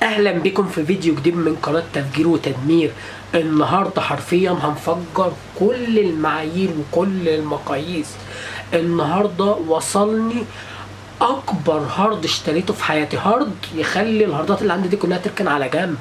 اهلا بكم في فيديو جديد من قناة تفجير وتدمير. النهاردة حرفيا هنفجر كل المعايير وكل المقاييس. النهاردة وصلني اكبر hard اشتريته في حياتي، hard يخلي الهاردات اللي عندي دي كلها تركن على جنب.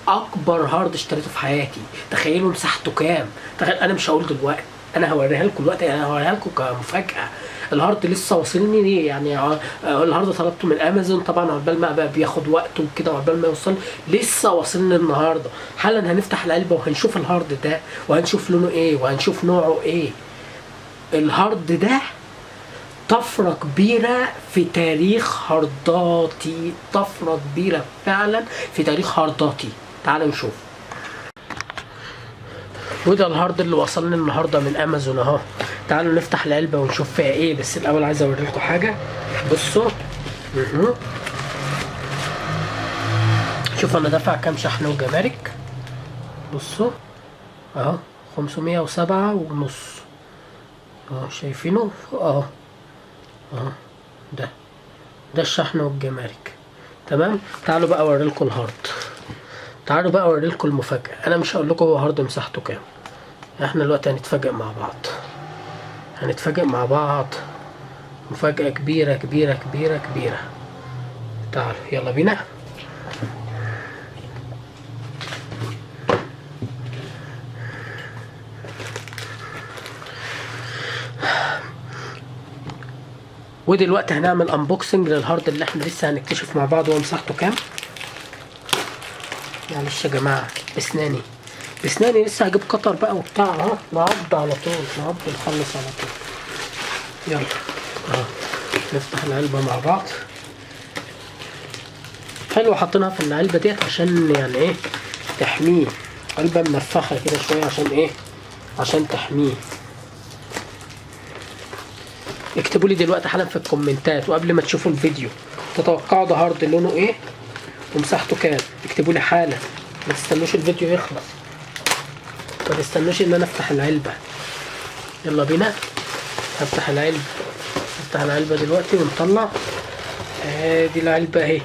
اكبر hard اشتريته في حياتي، تخيلوا مساحته كام؟ تخيل، انا مش هقول دلوقتي، انا هوريها لكم دلوقتي، انا هوريها لكم كمفاجأة. ال hard لسه واصلني ليه؟ يعني ال hard طلبته من امازون طبعا، عقبال ما بقى بياخد وقت وكده، وعقبال ما يوصل لسه واصلني النهارده حالا. هنفتح العلبة وهنشوف ال hard ده، وهنشوف لونه ايه، وهنشوف نوعه ايه. ال hard ده طفرة كبيرة في تاريخ هارداتي، طفرة كبيرة فعلا في تاريخ هارداتي. تعالوا نشوف. وده ال hard اللي وصلني النهارده من امازون اهو. تعالوا نفتح العلبة ونشوف فيها ايه. بس الاول عايز اوري لكم حاجة. بصوا، شوف انا دافع كام شحن وجمارك. بصوا اهو، 507.5 اهو، شايفينه اهو اهو، ده الشحن والجمارك. تمام، تعالوا بقى اوري لكم ال hard، تعالوا بقى اوري لكم المفاجأة. انا مش هقول لكم هو hard مساحته كام، احنا دلوقتي هنتفاجئ مع بعض، هنتفاجئ مع بعض مفاجأة كبيرة كبيرة كبيرة كبيرة. تعالوا يلا بينا. ودلوقتي هنعمل unboxing لل hard اللي احنا لسه هنكتشف مع بعض هو مساحته كام. معلش يا جماعة، بسناني بسناني لسه هجيب قطر بقى وبتاع اهو، نعض على طول، نعض نخلص على طول. يلا اهو نفتح العلبة مع بعض. حلو، حاطينها في العلبة ديت عشان يعني ايه تحميه، علبة منفخة كده شوية عشان ايه، عشان تحميه. اكتبوا لي دلوقتي حالا في الكومنتات وقبل ما تشوفوا الفيديو، تتوقعوا ده hard لونه ايه ومساحته كام؟ اكتبوا لي حالا، ما تستنوش الفيديو يخلص، ما تستنوش ان انا افتح العلبة. يلا بينا، هفتح العلبة، هفتح العلبة دلوقتي ونطلع. ادي العلبة اهي،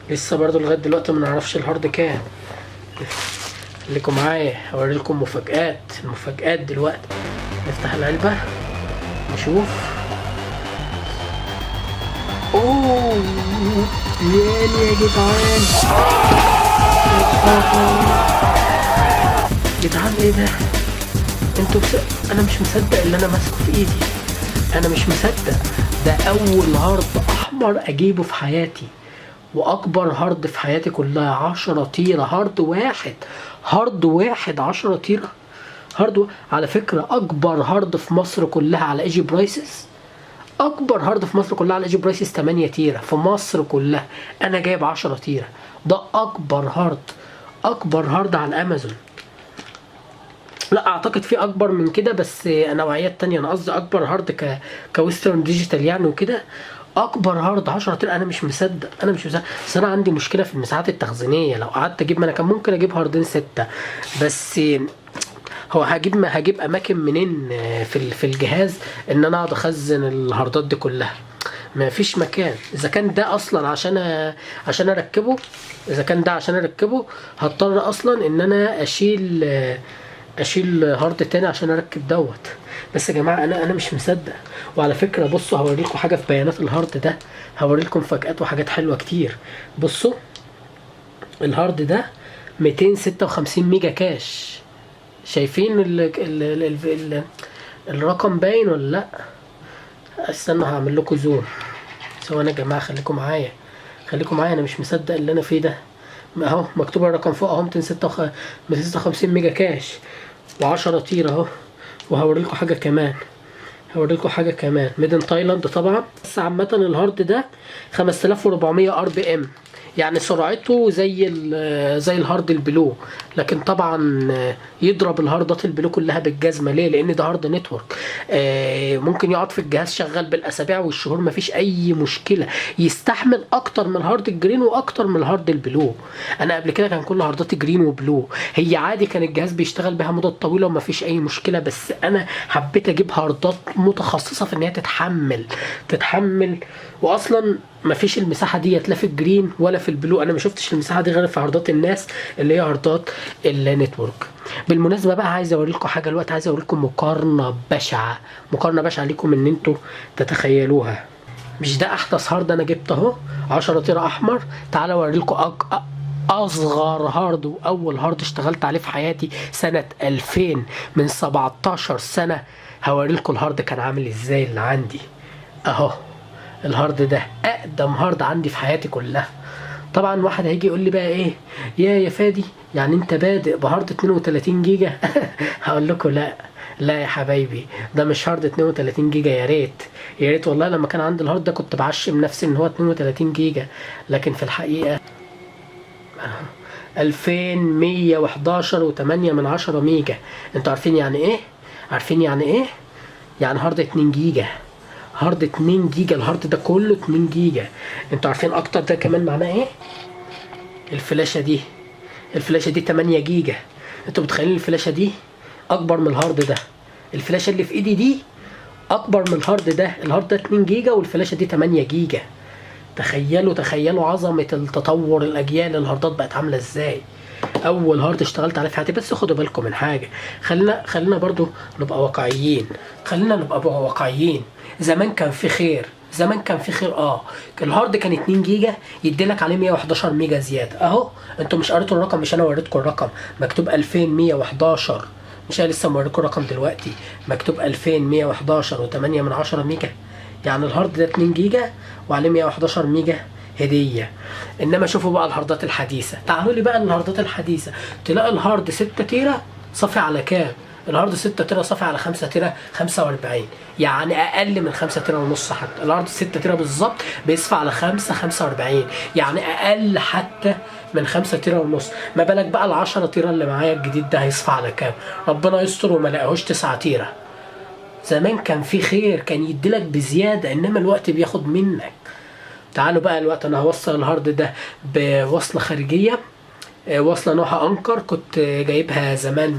لسه برضو لغاية دلوقتي ما نعرفش ال hard كام. خليكم معايا هوريلكم مفاجآت، المفاجآت دلوقتي. نفتح العلبة نشوف. اوه يا جدعان، جدعان ايه ده؟ انتوا انا مش مصدق اللي انا ماسكه في ايدي، انا مش مصدق. ده اول hard احمر اجيبه في حياتي، واكبر hard في حياتي كلها، 10 تيرة، hard واحد، hard واحد 10 تيرة hard على فكرة اكبر hard في مصر كلها على ايجي برايسز، اكبر hard في مصر كلها على ايجي برايسز 8 تيرة في مصر كلها، انا جايب 10 تيرة. ده اكبر hard، اكبر hard على امازون. لا اعتقد في اكبر من كده، بس نوعيات تانية، انا قصدي اكبر hard ك Western Digital يعني وكده. اكبر hard 10 تيرة، انا مش مصدق، انا مش مصدق. بس انا عندي مشكلة في المساحات التخزينية، لو قعدت اجيب، ما انا كان ممكن اجيب هاردين 6، بس هو هجيب، ما هجيب اماكن منين في الجهاز ان انا اقعد اخزن الهاردات دي كلها؟ ما فيش مكان. اذا كان ده اصلا عشان اركبه، اذا كان ده عشان اركبه هضطر اصلا ان انا اشيل hard تاني عشان اركب دوت. بس يا جماعة انا مش مصدق. وعلى فكرة بصوا هوريلكم حاجة في بيانات ال hard ده، هوريلكم مفاجآت وحاجات حلوة كتير. بصوا ال hard ده 256 ميجا cache، شايفين الرقم باين ولا لا؟ استنوا هعمل لكم zoom. ثواني يا جماعة، خليكم معايا، خليكم معايا، انا مش مصدق اللي انا فيه ده. اهو مكتوب الرقم فوق اهو، 256 ميجا cache و10 تيرة اهو. وهوريلكم حاجة كمان، هوريلكم حاجة كمان، made in Thailand طبعا. بس عامة ال hard ده 5400 RPM، يعني سرعته زي ال hard ال blue، لكن طبعا يضرب الهاردات ال blue كلها بالجزمه. ليه؟ لان ده hard network، ممكن يقعد في الجهاز شغال بالاسابيع والشهور مفيش اي مشكلة، يستحمل اكتر من ال hard ال green واكتر من ال hard ال blue. انا قبل كده كان كل هارداتي green و blue، هي عادي كان الجهاز بيشتغل بيها مده طويلة ومفيش اي مشكلة، بس انا حبيت اجيب هاردات متخصصة في ان هي تتحمل واصلا مفيش المساحة ديت لا في ال green ولا في ال blue. انا ما شفتش المساحة دي غير في هاردات ال NAS اللي هي هاردات ال network. بالمناسبة بقى عايز اوري لكم حاجة دلوقتي، عايز اوري لكم مقارنة بشعة، مقارنة بشعة ليكم ان انتوا تتخيلوها. مش ده احدث hard انا جبته اهو 10 تيرا احمر. تعالوا اوري لكم اصغر hard واول hard اشتغلت عليه في حياتي سنة 2000 من 17 سنة. هوري لكم ال hard كان عامل ازاي اللي عندي اهو. ال hard ده اقدم hard عندي في حياتي كلها. طبعا واحد هيجي يقول لي بقى ايه يا فادي، يعني انت بادئ ب hard 32 جيجا؟ هقول لكم لا لا يا حبايبي، ده مش hard 32 جيجا. يا ريت يا ريت والله، لما كان عندي ال hard ده كنت بعشم نفسي ان هو 32 جيجا، لكن في الحقيقة 2111.8 ميجا. انتوا عارفين يعني ايه؟ عارفين يعني ايه؟ يعني hard 2 جيجا، hard 2 جيجا. ال hard ده كله 2 جيجا. انتوا عارفين اكتر ده كمان معناه ايه؟ الفلاشة دي، الفلاشة دي 8 جيجا. انتوا متخيلين الفلاشة دي اكبر من ال hard ده؟ الفلاشة اللي في ايدي دي اكبر من ال hard ده. ال hard ده 2 جيجا والفلاشة دي 8 جيجا. تخيلوا تخيلوا عظمة التطور، الاجيال، الهاردات بقت عاملة ازاي. اول hard اشتغلت عليه في حياتي. بس خدوا بالكم من حاجة، خلينا برضو نبقى واقعيين، خلينا نبقى واقعيين. زمان كان في خير، زمان كان في خير. ال hard كان 2 جيجا يدي لك عليه 111 ميجا زيادة اهو. انتوا مش قريتوا الرقم؟ مش انا وريتكم الرقم مكتوب 2111؟ مش انا لسه موريكم الرقم دلوقتي مكتوب 2111.8 ميجا. يعني ال hard ده 2 جيجا وعليه 111 ميجا هدية. انما شوفوا بقى الهاردات الحديثة، تعالوا لي بقى الهاردات الحديثة، تلاقي ال hard 6 تيرا صافي على كام؟ ال hard 6 تيرا صافي على 5 تيرا 45، يعني اقل من 5 تيرا ونص حتى. ال hard 6 تيرا بالظبط بيصفى على 5 45، يعني اقل حتى من 5 تيرا ونص. ما بالك بقى ال 10 تيرا اللي معايا الجديد ده هيصفى على كام؟ ربنا يستر وما لاقيهوش 9 تيرا. زمان كان في خير، كان يديلك بزيادة، انما الوقت بياخد منك. تعالوا بقى الوقت انا هوصل ال hard ده بوصلة خارجية، وصلة نوعها Anker، كنت جايبها زمان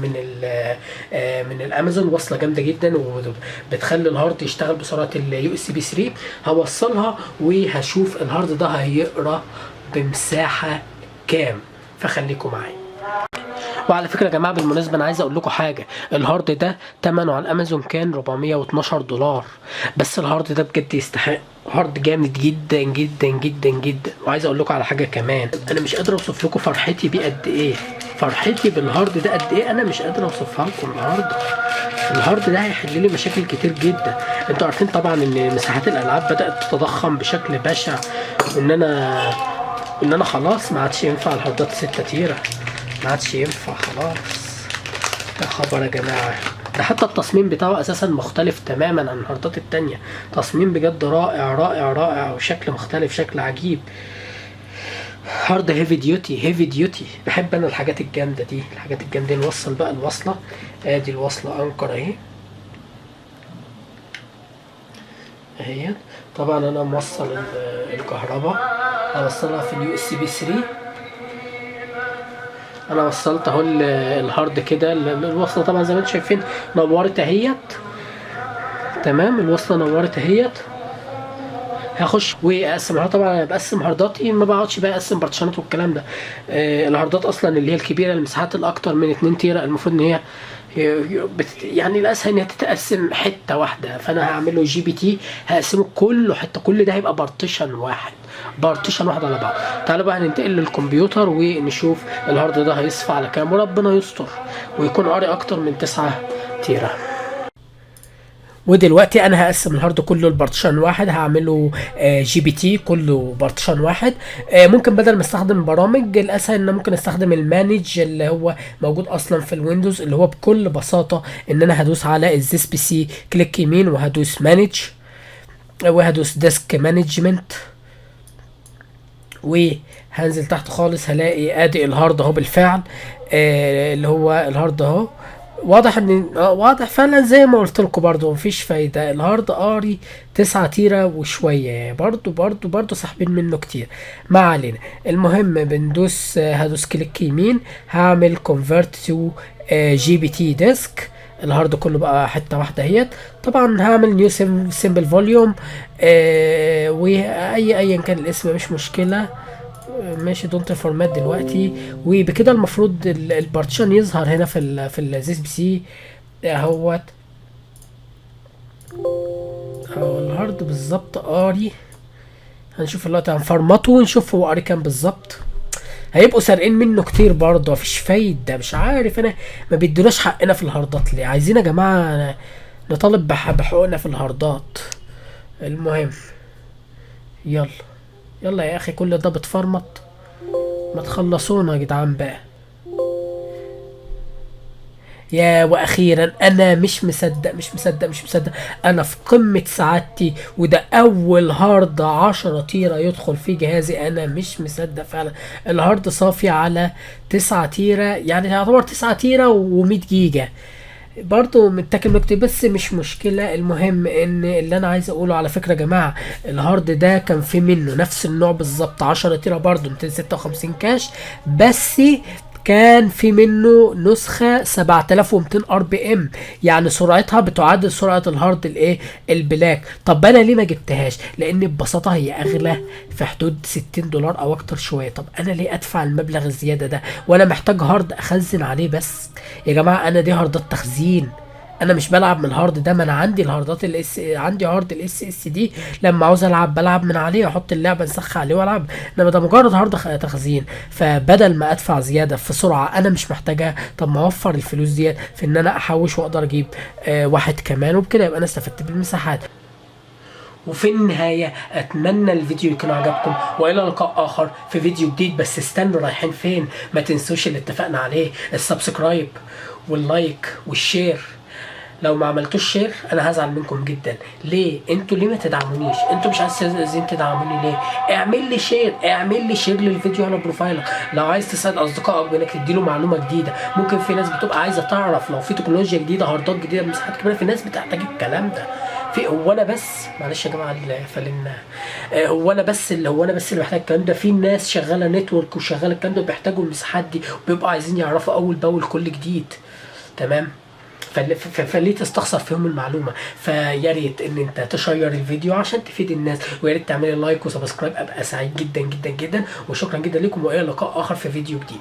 من الامازون. وصلة جامدة جدا وبتخلي ال hard يشتغل بسرعة ال USB 3. هوصلها وهشوف ال hard ده هيقرا بمساحة كام، فخليكم معايا. وعلى فكرة يا جماعة بالمناسبة انا عايز اقول لكم حاجة، ال hard ده ثمنه على الامازون كان $412، بس ال hard ده بجد يستحق، hard جامد جدا جدا جدا جدا. وعايز اقول لكم على حاجة كمان، انا مش قادر اوصف لكم فرحتي بيه قد ايه، فرحتي بال hard ده قد ايه، انا مش قادر اوصفها لكم. النهارده ال hard ده هيحل لي مشاكل كتير جدا. انتوا عارفين طبعا ان مساحات الالعاب بدات تتضخم بشكل بشع، وان انا خلاص ما عادش ينفع الهاردات 6 تيرا، ما عادش ينفع خلاص. يا خبر يا جماعة، ده حتى التصميم بتاعه اساسا مختلف تماما عن الهاردات التانية. تصميم بجد رائع رائع رائع، وشكل مختلف، شكل عجيب. hard heavy duty، heavy duty. بحب انا الحاجات الجامدة دي، الحاجات الجامدة دي. نوصل بقى الوصلة، ادي الوصلة Anker اهي اهي. طبعا انا موصل الكهرباء، هوصلها في ال USB 3. انا وصلت اهو ال hard كده، الوصلة طبعا زي ما انتم شايفين نورت اهيت، تمام. الوصلة نورت اهيت. هخش واقسم. طبعا انا بقسم هارداتي، ما بقعدش بقى اقسم بارتيشنات والكلام ده. الهاردات اصلا اللي هي الكبيرة، المساحات الاكتر من 2 تيرا، المفروض ان هي يعني الاسهل ان هي تتقسم حتة واحدة. فانا هعمله GPT، هقسمه كله حتة، كل ده هيبقى partition واحد، partition واحد على بعض. تعالوا بقى هننتقل للكمبيوتر ونشوف ال hard ده هيصفى على كام، وربنا يستر ويكون قاري اكتر من 9 تيرا. ودلوقتي انا هقسم ال hard كله ل partition واحد، هعمله GPT كله partition واحد. ممكن بدل ما استخدم برامج، الاسهل ان انا ممكن استخدم ال manage اللي هو موجود اصلا في ال Windows، اللي هو بكل بساطة ان انا هدوس على ال This PC click يمين، وهدوس manage، وهدوس disk management، وهنزل تحت خالص هلاقي ادي ال hard اهو بالفعل، اللي هو ال hard اهو. واضح ان واضح فعلا زي ما قلت لكم، برضو مفيش فايدة، ال hard قاري 9 تيرا وشوية، برضو برضو برضو ساحبين منه كتير. ما علينا، المهم هدوس click يمين، هعمل convert to GPT disk. ال hard كله بقى حتة واحدة اهيت. طبعا هعمل new simple volume، واي ايا كان الاسم مش مشكله، ماشي، don't format دلوقتي. وبكده المفروض ال partition يظهر هنا في ال This PC اهوت. اهو ال hard بالظبط قاري. هنشوف دلوقتي، هنفرمطه ونشوف هو قاري كام بالظبط. هيبقوا سارقين منه كتير برضه، مفيش فايدة. مش عارف انا ما بيدوناش حقنا في الهاردات ليه. عايزين يا جماعة نطالب بحقوقنا في الهاردات. المهم يلا يلا يا اخي، كل ده بتفرمط؟ ما تخلصونا يا جدعان بقى. يا واخيرا، انا مش مصدق، مش مصدق، مش مصدق. انا في قمة سعادتي، وده اول hard 10 تيرة يدخل في جهازي. انا مش مصدق فعلا. ال hard صافي على 9 تيرة، يعني يعتبر 9 تيرة و100 جيجا، برضو متاكل مكتب، بس مش مشكلة. المهم ان اللي انا عايز اقوله، على فكرة يا جماعة، ال hard ده كان في منه نفس النوع بالظبط، 10 تيرة برضو 256 cache، بس كان في منه نسخة 7200 RPM، يعني سرعتها بتعادل سرعة ال hard الايه ال black. طب انا ليه ما جبتهاش؟ لان ببساطة هي اغلى في حدود 60 دولار او اكتر شوية. طب انا ليه ادفع المبلغ الزيادة ده وانا محتاج hard اخزن عليه بس؟ يا جماعة انا دي هاردات تخزين، انا مش بلعب من ال hard ده. ما انا عندي الهاردات ال S، عندي hard ال SSD، لما عاوز العب بلعب من عليه، احط اللعبة انسخها عليه والعب. انما ده مجرد hard تخزين. فبدل ما ادفع زيادة في سرعة انا مش محتاجها، طب ما اوفر الفلوس ديت في ان انا احوش واقدر اجيب واحد كمان، وبكده يبقى انا استفدت بالمساحات. وفي النهاية أتمنى الفيديو يكون عجبكم، وإلى لقاء آخر في فيديو جديد. بس استنوا، رايحين فين؟ ما تنسوش اللي اتفقنا عليه، ال subscribe وال like وال share. لو ما عملتوش share انا هزعل منكم جدا. ليه انتوا ليه ما تدعمونيش؟ انتوا مش عايزين تدعموني ليه؟ اعمل لي share، اعمل لي share للفيديو على profile ك. لو عايز تساعد اصدقائك بانك تديله معلومة جديده، ممكن في ناس بتبقى عايزه تعرف لو في تكنولوجيا جديده، هاردات جديدة بمساحات كبيره، في ناس بتحتاج الكلام ده. في هو انا بس، معلش يا جماعة فلن هو انا بس اللي محتاج الكلام ده؟ في ناس شغالة network وشغالة الكلام ده بيحتاجوا المساحات دي، وبيبقوا عايزين يعرفوا اول باول كل جديد، تمام؟ فليه تستخسر فيهم المعلومه؟ فيا ريت ان انت تشير الفيديو عشان تفيد الناس، ويا ريت تعملي like و subscribe، ابقى سعيد جدا جدا جدا. وشكرا جدا لكم، والى لقاء اخر في فيديو جديد.